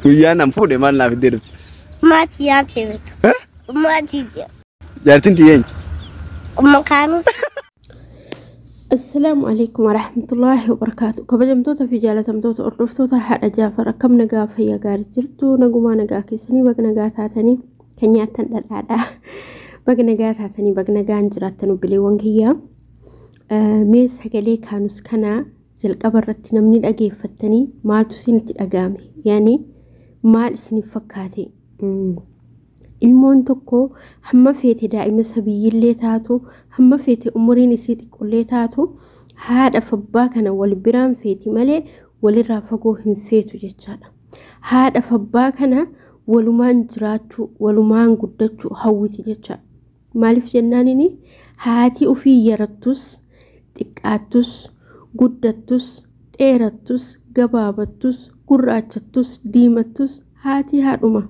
Guyyaan an fuudhe maal naaf iddee dhufte? Maatii yaatee beektu. Maatii Jaartiin tiyyeenyi. Makaanus. Assalaamu alaikum warahmatullaahi wabarakaatu. Kabajamtoota fi jaalatamtoota hordoftoota haadha Jaafar, akkam nagaa, fayyaa gaarii jirtu? Nagumaa, nagaa keessanii? Baga nagaa taatanii, kan nyaattan dhadhaadha. Baga nagaa taatanii, baga nagaan jiraattan obboleewwan kiyyaa. Mee sagalee kaanus kana jalqaba irratti namni dhageeffattanii maaltu isinitti dhaga'ame? Yaani maal isiniif fakkaate? Ilmoon tokko hamma feete daa'ima sabiyyillee taatu, hamma feete umuriin isii xiqqollee taatu, haadha fi abbaa kana wal biraan feeti malee walirraa fagoo hin feetu jechaadha. Haadha fi abbaa kana walumaan jiraachuu, walumaan guddachuu hawwiti jechaadha. Maaliif jennaanini, haati ofii yarattus, xiqqaattus, guddattus, dheerattus, gabaabattus, gurraachattus, diimattus haati haadhuma.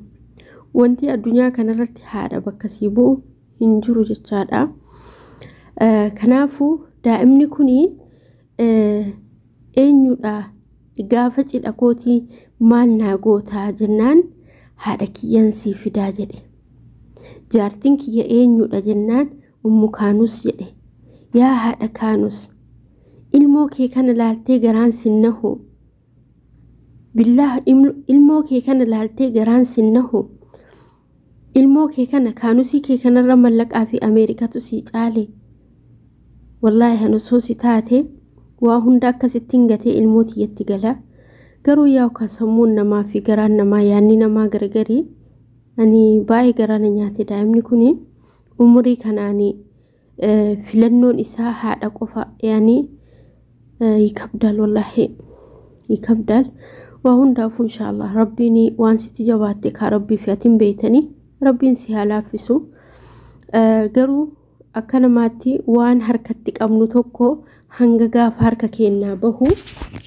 Wanti addunyaa kanarratti haadha bakka sii bu'u hin jiru jechaadha. Kanaafuu daa'imni kuni eenyudha, gaafa cidha kootii maal naa gootaa jennaan, haadha kiyyan sii fidaa jedhe. Jaartiin kiyya eenyudha jennaan, Ummu Kaanus jedhe. Yaa haadha Kaanus, ilmoo kee kana laaltee garaan sin nahu. Billaah, ilmoo kee kana laaltee garaan sin nahu. Ilmoo kee kana, kaanusii kee kanarra mallaqaa fi Ameerikatu sii caale. Wallaahi kan osoo si taate waa hunda akkasittiin gatee ilmoo tiyyatti gala. Garuu yaa kan sammuun namaa fi garaan namaa, yaadni namaa gargarii. Ani baay'ee garaa na nyaate. Daa'imni kuni umurii kanaanii filannoon isaa haadha qofa, yaani ይከብዳል, wallaahi ይከብዳል። Waa hundaafuu inshaallah rabbiin waan sitti jabaatte kaa rabbii fi atiin beeytanii rabbiin si haa laaffisu. Garuu akka namaatti waan harkatti qabnu tokko hanga gaafa harka keenyaa bahu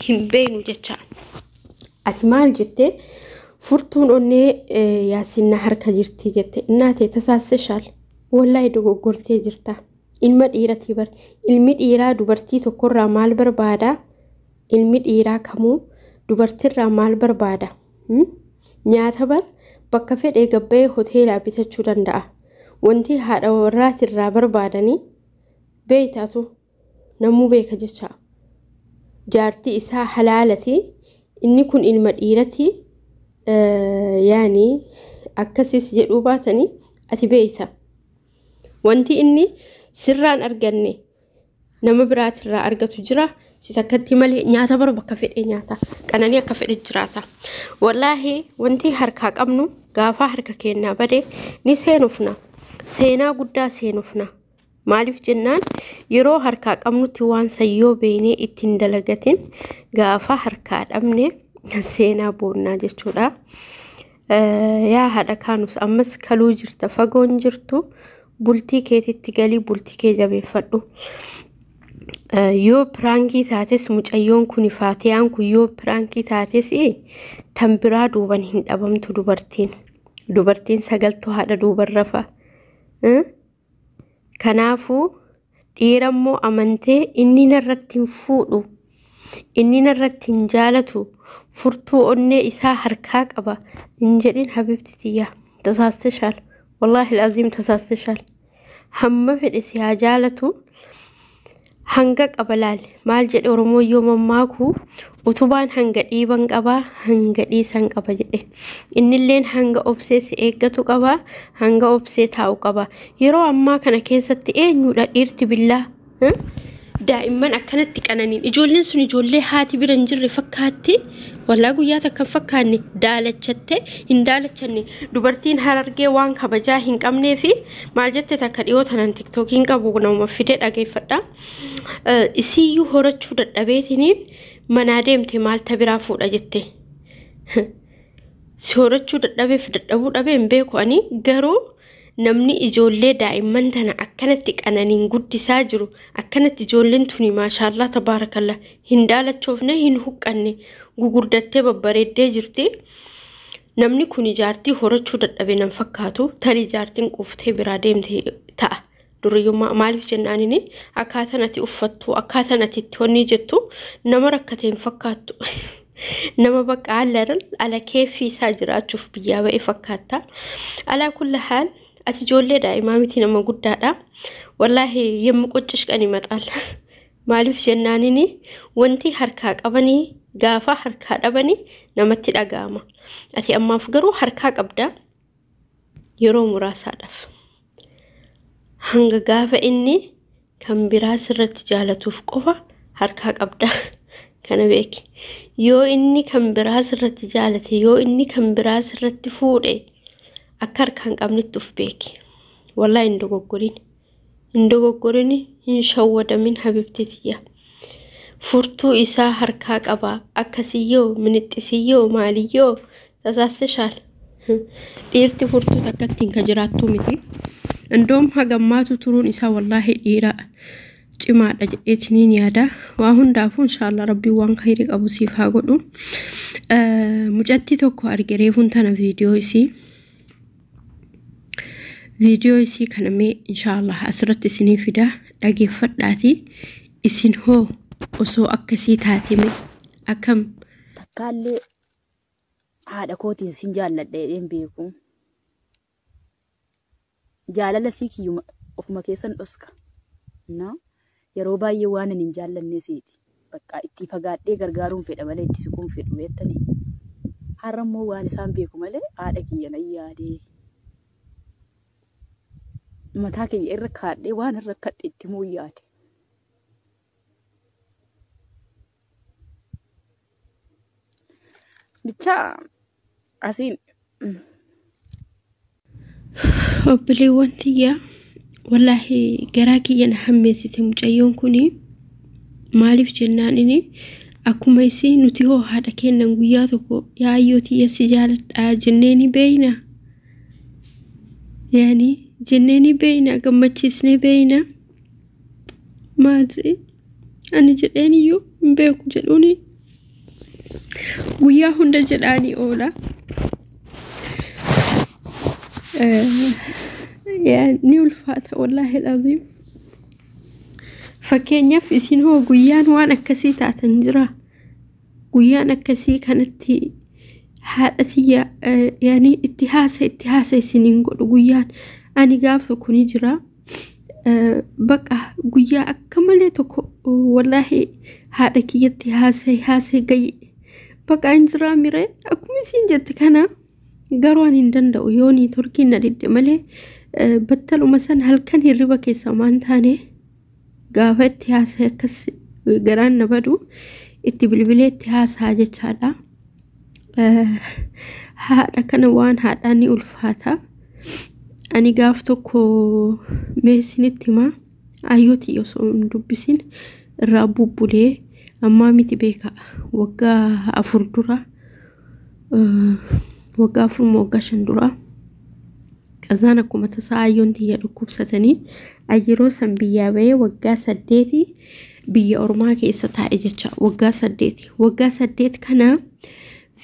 hin beeynu jecha. Ati maal jettee, furtuun onnee yaasinna harka jirti jette. Innaate tasaasishaal, wallaahi dogoggortee jirta. Ilma dhiiratii bar, ilmi dhiiraa dubartii tokkorraa maal barbaada? Ilmi dhiiraa kamuu dubartiirraa maal barbaada? Nyaata bar bakka fedhee gabbayee hoteelaa bitachuu danda'a. Wanti haadha warraatirraa barbaadanii beeytaatu namuu beeka jecha. Jaartii isaa halaalati, inni kun ilma dhiirati, yaani akkasis jedhuu baatanii ati beeyta. Wanti inni sirraan arganne nama biraatirraa argatu jira si takkatti malee? Nyaata bara bakka fedhe nyaata, qananii akka fedhe jiraata. Wallaahi wanti harkaa qabnu gaafa harka keenyaa bade ni seenufna, seenaa guddaa seenufna. Maaliif jennaan, yeroo harkaa qabnutti waan sayyoo beeynee ittiin dalagatin, gaafa harkaa dhabne seenaa boonnaa jechuudha. Yaa haadha kaanus, ammas kaluu jirta, fagoon jirtu, bultii keetitti galii, bultii kee jabeeffadhu. Yoo piraankii taates, mucayyoon kun, faatiyaan kun, yoo piraankii taates tan biraa duuban hin dhabamtu dubartiin. Dubartiin sagaltuu haadha duuban rafa. Kanaafuu dhiirammoo amantee inni narratti hin fuudhu, inni narratti hin jaalatu, furtuu onnee isaa harkaa qaba hin jedhin. Habibti tiyya, tasaastishaal, wallaahi al'aziim tasaastishaal. Hamma fedhe si haa jaalatu, hanga qaba. Laal, maal jedhe Oromoo yoo mammaaku? Utubaan hanga dhiiban qabaa, hanga dhiisan qaba jedhe. Innilleen hanga obsee si eeggatu qaba, hanga obsee taa'u qaba. Yeroo ammaa kana keessatti eenyudha dhiirti billaa daa'imman akkanatti qananiin? Ijoolleen sun ijoollee haati bira hin jirre fakkaatti. Wallaa guyyaa takka hin fakkaanne, daalachatte hin daalachanne. Dubartiin Harargee waan kabajaa hin qabnee fi maal jette takka dhiyoo tanan TikTokiin qabu nama fide dhageeffadha. Isiyyuu horachuu dadhabeetiniin manaa deemte, maal ta biraa fuudha jette. Si horachuu dadhabeef dadhabuu dhabee hin beeku ani, garuu namni ijoollee daa'imman tana akkanatti qananiin guddisaa jiru, akkanatti ijoolleen tuni maashaallaa tabaarakalla hin daalachoofne, hin huqqanne, gugurdattee babbareeddee jirti. Namni kun jaartii horachuu dadhabe nan fakkaatu, tarii jaartiin quuftee biraa deemte ta'a. Duriyyummaa maaliif jennaanini, akkaataan ati uffattu, akkaataan ati itti honni jettu nama rakkate hin fakkaattu. Nama bakka ala keeffii isaa jiraachuuf biyyaa ba'e fakkaata. Alaa kulla haal ati ijoollee daa'imaa miti, nama guddaadha. Wallaahi yemmi qoccish qan ይመጣል. Maaliif jennaanini wanti harkaa qabanii gaafa harkaa dhabanii namatti dhaga'ama. Ati ammaaf garuu harkaa qabda yeroo muraasaadhaaf. Hanga gaafa inni kan biraa sirratti jaalatuuf qofa harkaa qabda. Kana beeki. Yoo inni kan biraa sirratti jaalate, yoo inni kan biraa sirratti fuudhe, akka harkaa hin qabnetti uf beeki. Wallaahi hin dogoggorin. Hin dogoggorin, hin shawwadamin habibti tiyya. Furtuu isaa harkaa qaba. Akkasiyyoo minixxisiyyoo maaliyyoo tasaastishaal. Dhiirti furtuu takka ittiin ka jiraattu miti. Indoom hagammaatu turuun isaa wallaahi dhiira cimaadha jedheetiniin yaada. Waa hundaafuu inshaallah rabbiin waan khayrii qabu siif haa godhu. Mucattii tokko arge reefuun tana viidiyoo isii. Viidiyoo isii kana mee inshaallah asirratti isinii fida, dhageeffadhaati. Isin hoo osoo akkasii taate mee akkam? Takkaallee haadha kootiin sin jaalladha jedheen beeku. Jaalala sii kiyyuma ofuma keessan dhoska. Na yeroo baay'ee waan ani hin jaallanne seeti. Bakka itti fagaadhee gargaaruun fedha malee itti siquun fedhu beektanii. Har'a immoo waan isaan beeku malee haadha kiyya nan yaadee. Mataa kiyya irra kaadhee waan irra kadhe itti himuu yaade. Bichaa asiin Obboleewwan tiyyaa, wallaahi garaa kiyya na hammeessite mucayyoon kuni. Maaliif jennaan inni akkuma isii nuti hoo haadha kennan guyyaa tokko yaayyoo tiyya si jaaladhaa jennee ni beeyna. Yaani jennee ni beeyna, gammachiisnee beeyna. Maali ani jedheen iyyuu hin beeku jedhuuni guyyaa hunda jedhaanii oola. Ni ulfaata wallaahi alazim. Fakkeenyaaf isin hoo guyyaan waan akkasii taatan jira. Guyyaan akkasii kanatti haadha tiyya yaani itti haasa isiniin godhu guyyaan ani gaaf tokko ni jira. Bakka guyyaa akka malee tokko wallaahi haadha kiyyatti haasa'e haasa'e gaye. Bakka hin jiraa miree akkuma isiin jette kana, garuu ani hin danda'u yoo niitworkiin na didde malee battaluma san halkan hirriba keessa waan taane gaafa itti haasa'e akkas garaan na badu itti bilbilee itti haasa'a jechaadha. Haadha kana waan haadhaan ni ulfaata. Ani gaaf tokko mee isinitti himaa, ayyootii osoo hin dubbisin irraa bubbulee, ammaa miti beeka, waggaa 4 dura, waggaa 4 moo waggaa 5 dura. Qazaan akkuma tasaa ayyoon tiyya dhukkubsatanii yeroo san biyyaa bahee waggaa 8 biyya ormaa keessa taa'e jecha. Waggaa 8, waggaa 8 kana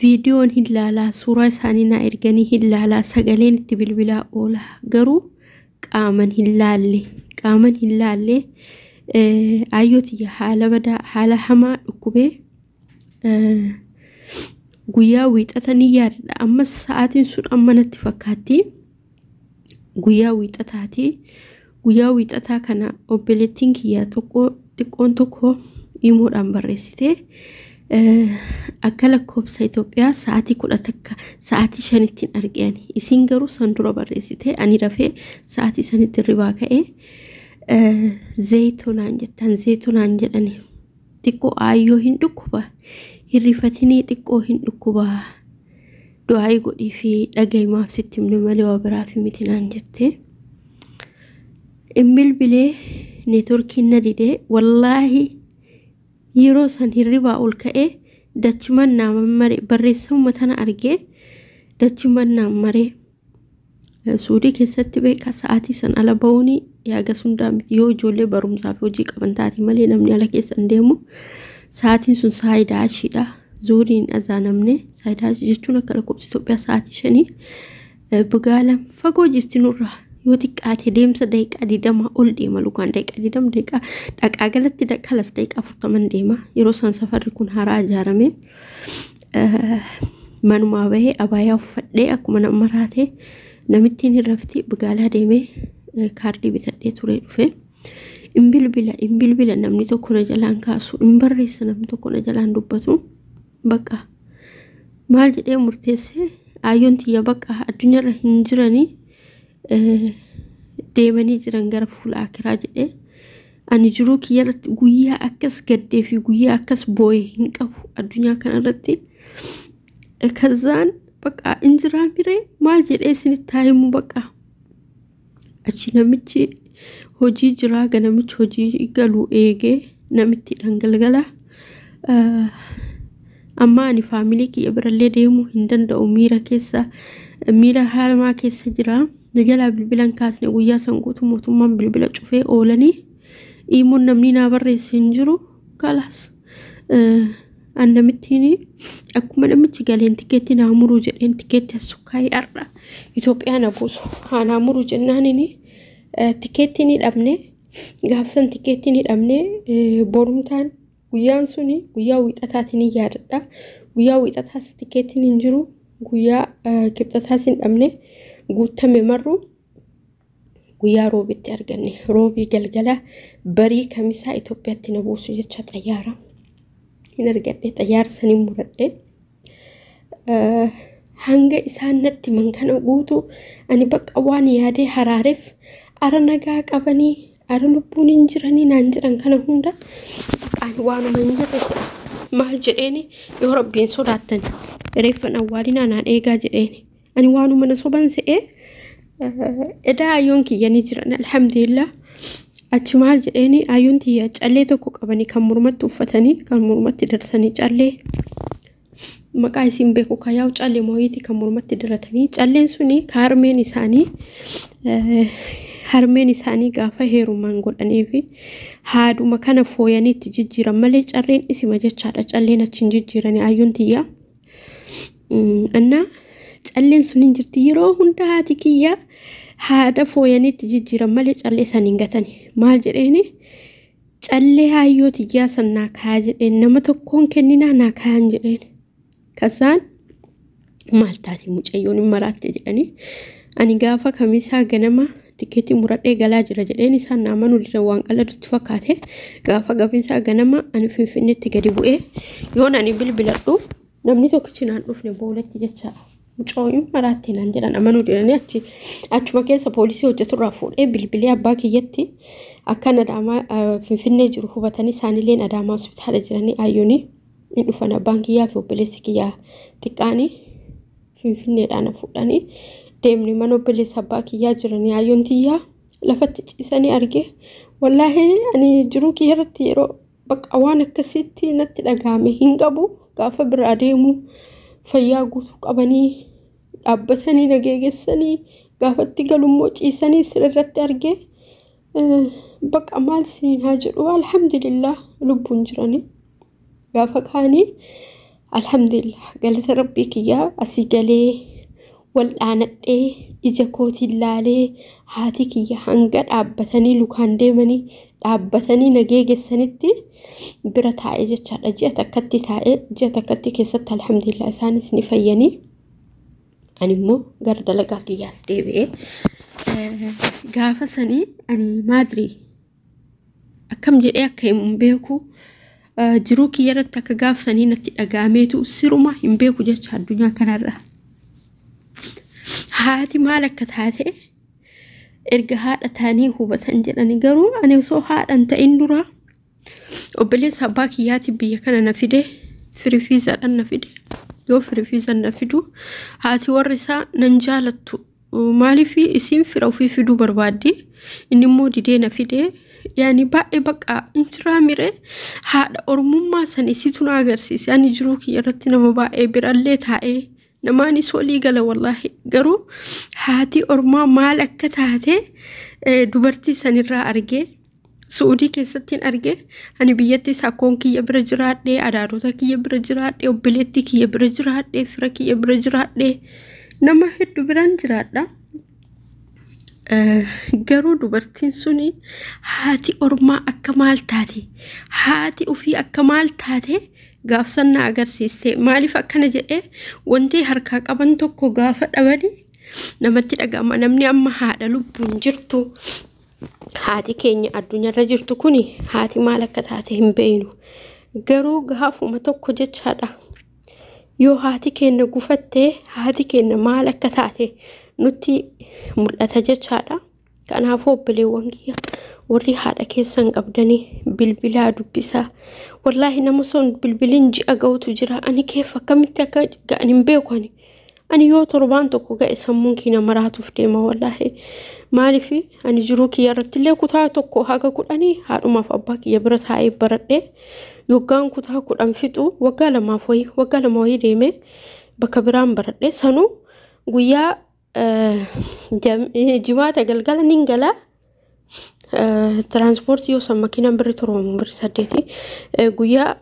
viidiyoon hin laalaa, suuraa isaanii naa erganii hin laalaa, sagaleen itti bilbilaa oola, garuu qaaman hin laalle, qaaman hin laalle. Ayyoo tiyya haala badaa, haala hamaa dhukkubee guyyaa wiixata ni yaadadha. Ammas sa'aatiin sun amma natti fakkaatti. Guyyaa wiixataati. Guyyaa wiixataa kana obboleettiin kiyya tokko xiqqoon tokko imoodhaan barreessite akka lakkoofsa Itoophiyaa sa'aatii 11 sa'aatii 5tti argeen. Isiin garuu san dura barreessite. Ani rafee sa'aatii sanitti ribaa ka'ee zeetonaan jettan, zeetonaan jedhani, xiqqoo aayyoo hin dhukkuba, hirrifatinii, xiqqoo hin dhukkuba, du'aayii godhii fi dhagahimaaf sitti himne malee waa biraaf miti naan jette. In bilbilee neetworkiin na didee. Wallaahi yeroo san hirribaa ol ka'ee dachiman naa mare, barreessama tana argee dachiman naa maree. Suudii keessatti beekaa sa'aatii san ala ba'uun yaaga hundaa miti, yoo ijoollee barumsaa fi hojii qaban taate malee namni ala keessa hin deemu. Sa'aatiin sun saayidaa ashiidha. Zuuriin azaanamne saayidaa ashii jechuun akka lakkoofsa Itoophiyaa sa'aatii 5. Bugaalaan fagoo jirti nurraa, yoo xiqqaate deemsa daqiiqaa 20 ol deema, lukaan daqiiqaa 20, daqiiqaa dhaqaa galatti kalas daqiiqaa 40 deema. Yeroo san safarri kun haaraa ijaarame. Manumaa bahee abaayaa uffadhee akkuma nama maraate namittiin hin rafti bigaalaa deemee kaardii bitadhee ture dhufe. In bilbila in bilbila namni tokko na jalaan kaasu, in barreessa namni tokko na jalaan dubbatu. Bakka maal jedhee murteesse, ayyoon tiyya bakka addunyaarra hin jiranii, deemanii jiran gara fuula akiraa jedhee. Ani jiruu kiyyarratti guyyaa akkas gaddee fi guyyaa akkas boo'e hin qabu addunyaa kanarratti. Kazaan bakka injiraa miree maal jedhee isinitti haa himu. Bakka achi namichi hojii jiraa, ganamichi hojii galu eegee namitti dhangalgala. Amma ani faamilii kiyya birallee deemuu hin danda'u, miira keessa, miira hamaa keessa jira. Na jalaa bilbilan kaasne. Guyyaa san guutuu mootummaan bilbila cufee oolanii imoon namni naa barreesse hin jiru. Kalaas an namittiin akkuma namichi galeen tikeetti naa muruu jedheen, tikeetti as sukkaayii har'a Itoophiyaa na buusu haa naa muruu jennaanini tikeetti ni dhabne. Gaafsan tikeetti ni dhabne. Borumtaan guyyaan suni guyyaa wiixataatiin ni yaadadha. Guyyaa wiixataas tikeettiin hin jiru, guyyaa kibxataas hin dhabne, guutame marru. Guyyaa roobitti arganne. Roobii galgala barii kamisaa Itoophiyaatti na buusu jecha xayyaara hin argadhe, xayyaara saniin muradhe. Hanga isaan natti himan kana guutuu ani bakka waan yaadee haraareef ara nagaa qabanii ara lubbuun hin jiranii naan jedhan kana hunda ani waanuma hin jirre se'a. Maal jedheeni, yoo rabbiin sodaattan reeffan awwaalinaa naan eegaa jedheeni. Ani waanuma na soban se'ee. Edaa ayyoon kiyya ni jiran, alhamdulillah. Achi maal jedheeni, ayyoon tiyya callee tokko qabanii kan mormatti uffatanii, kan mormatti darsanii, callee maqaa isiin beeku kayaa'u, callee mooyitii kan mormatti diratanii. Calleen suni ka harmeen isaanii, harmeen isaanii gaafa heeruman godhanii fi haaduma kana fooyanii itti jijjiiran malee calleen isima jechaadha. Calleen achi hin jijjiiranii ayyoon tiyya. Innaa calleen sun hin jirti. Yeroo hunda haati kiyya haadha fooyanii itti jijjiiran malee callee san hin gatani. Maal jedheeni, callee hayyoo tiyyaa san naa kaayaa jedheen, nama tokkoon kenninaa naa kaayan jedheen. Kasaan maal taate mucayyoon hin maraatte jedhanii. Ani gaafa kamisaa ganama tikeetii muradhee galaa jira jedheen, isaan na amanuu didan, waan qalladutti fakkaate. Gaafa kamisaa ganama ani Finfinneetti gadi bu'ee yoon ani bilbiladhu namni tokkichi naan dhufne booletti jechaadha. Mucayyoon maraatte naan jedhan, amanuu didanii. Achi achuma keessa poolisii hojjeturraa fuudhee bilbilee abbaa kiyyatti akkan Adaamaa Finfinnee jiru hubatanii, isaanilleen Adaamaa hospitaala jiranii ayyoonii hin dhufan. Abbaan kiyyaa fi obboleessi kiyyaa xiqqaanii Finfinneedhaan fuudhanii deemne. Mana obboleessa abbaa kiyyaa jiranii ayyoon tiyyaa lafatti ciisanii arge. Wallaahi ani jiruu kiyya irratti yeroo bakka waan akkasitti natti dhagahame hin qabu. Gaafa biraa deemu fayyaa guutuu qabanii dhaabbatanii nageegessanii, gaafatti galummoo ciisanii sirriirratti arge. Bakka maal isiniin haa jedhu, alhamdulillah lubbuun jiranii. Gaafa kaanii alhamdulillah galata rabbii kiyyaa asii galee wal dhaanadhee ija kootiin laalee haati kiyya hanga dhaabbatanii lukaan deemanii dhaabbatanii nageegessanitti bira taa'ee jechaadha. Ji'a takkatti taa'ee, ji'a takkatti keessatti alhamdulillah isaanis ni fayyanii. Ani immoo gara dalagaa kiyyaas deebi'ee. Gaafa sanii ani maadrii akkam jedhee akka himu hin beeku. Jiruu kiyya irratti akka gaaf sanii natti dhaga'ameetu siruma hin beeku jecha addunyaa kanarra. Haati maal akka taate erga haadha ta'anii hubatan jedhani, garuu ani osoo haadha hin ta'in dura obboleessa abbaa kiyyaati biyya kana na fide, firifiizaadhaan na fide. Yoo firifiizaan na fidu haati warri isaa nan jaalattu. Maaliif? Isiin fira ofii fiduu barbaaddi, inni immoo didee na fide. Yaani baay'ee bakka injiraa miree haadha ormummaa san isitu na agarsiise. Ani jiruu kiyya irratti nama baay'ee birallee taa'ee namaanis walii gala wallaahi, garuu haati ormaa maal akka taate dubartii sanirraa argee, Su'uudii keessattiin arge. Ani biyyatti sakkoon kiyya bira jiraadhee, adaadota kiyya bira jiraadhee, obboleettii kiyya bira jiraadhee, fira kiyya bira jiraadhee, nama hedduu biraan jiraadha. Garuu dubartiin suni haati ormaa akka maal taate, haati ofii akka maal taate Gaafsan na agarsiiste maaliif akkana jedhee wanti harkaa qaban tokko gaafa dhabani namatti dhaga'ama. Namni amma haadha lubbuun jirtu, haati keenya addunyaarra jirtu kuni haati maal akka taate hin beeknu. Garuu gaafuma tokko jechaadha. Yoo haati keenya gufattee haati keenya maal akka taate nutti mul'ata jechaadha. Kanaafuu obboleewwan kiyya warri haadha keessan qabdanii bilbilaa dubbisaa. Wallaahi nama son bilbiliin ji'a ga'utu jira. Ani keef akkamitti akka ga'an hin beeku ani. Ani yoo torbaan tokko ga'e sammuun kiyya maraatuuf deema wallaahi. Maaliif ani jiruu kiyya irratti illee kutaa 1 haga 10 haadhumaaf abbaa kiyya bira taa'ee baradhee yoggaan kutaa 10 fixu waggaa 2 wayii waggaa 2 wayii deemee bakka biraan baradhee sanuu guyyaa jimaata galgala nin galaa. Tiraanspoortii yoo san makiinaan birri 7 birri 8 guyyaa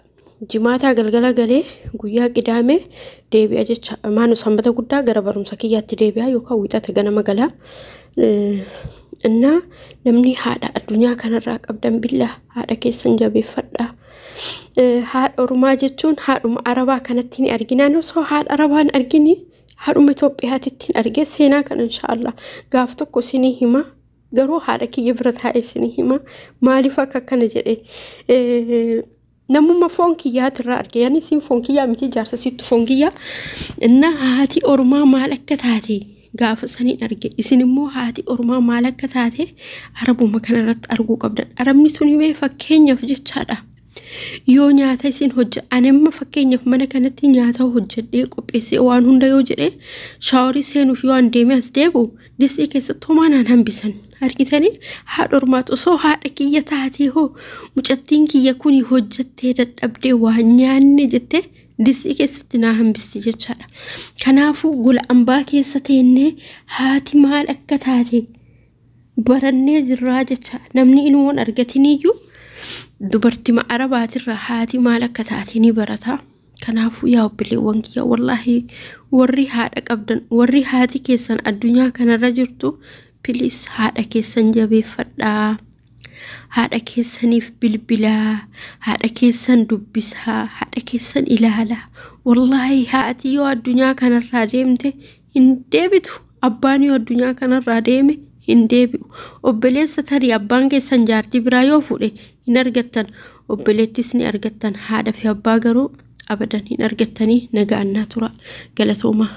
jimaataa galgala galee guyyaa qidaamee deebi'a jecha maanu sanbata guddaa gara barumsa kiyyaatti deebi'a yookaan wixata ganama galaa. Innaa namni haadha addunyaa kanarraa qabdan billaa haadha keessan jabeeffadhaa. Haadha ormaa jechuun haadhuma arabaa kanatti ni argina. Osoo haadha arabaa hin argini haadhuma Itoophiyaatti hin arge seenaa kana inshaallah gaaf tokko isinii hima. Garuu haadha kiyya bira taa'ee isinii hima. Maaliif akka akkana jedhe namummaa foon kiyyaatirraa arge. Yani isin foon kiyyaa miti jaarsa sittu foon kiyyaa. Innaa haati ormaa maal akka taate gaafa saniin arge. Isin immoo haati ormaa maal akka taate arabuma kanarratti arguu qabdan. Arabni tun himee fakkeenyaaf jechaadha. Yoo nyaata isin hojje ani amma fakkeenyaaf mana kanatti nyaata hojjedhee qopheessee waan hunda yoo jedhee shaaworii seenuuf yoo an deemee as deebi'u distii keessatti homaa naan hambisan. Argitanii haadha ormaatu osoo haadha kiyya taatee hoo mucattiin kiyya kuni hojjettee dadhabdee waan nyaanne jettee distii keessatti naa hambisti jechaadha. Kanaafuu gola ambaa keessa teennee haati maal akka taate barannee jirraa jecha. Namni ilmoon argatiniyyuu dubartima arabaatirraa haati maal akka taate ni barata. Kanaafuu yaa obboleewwan kiyya wallaahi warri haadha qabdan warri haati keessan addunyaa kanarra jirtu piliis haadha keessan jabeeffadhaa. Haadha keessaniif bilbilaa, haadha keessan dubbisaa, haadha keessan ilaalaa. Wallaahi haati yoo addunyaa kanarraa deemte hin deebitu. Abbaan yoo addunyaa kanarraa deeme hin deebi'u. Obboleessa tarii abbaan keessan jaartii biraa yoo fuudhe hin argattan. Obboleettis ni argattan. Haadha fi abbaa garuu abadan hin argattanii nagaan naa tura. Galatoomaa.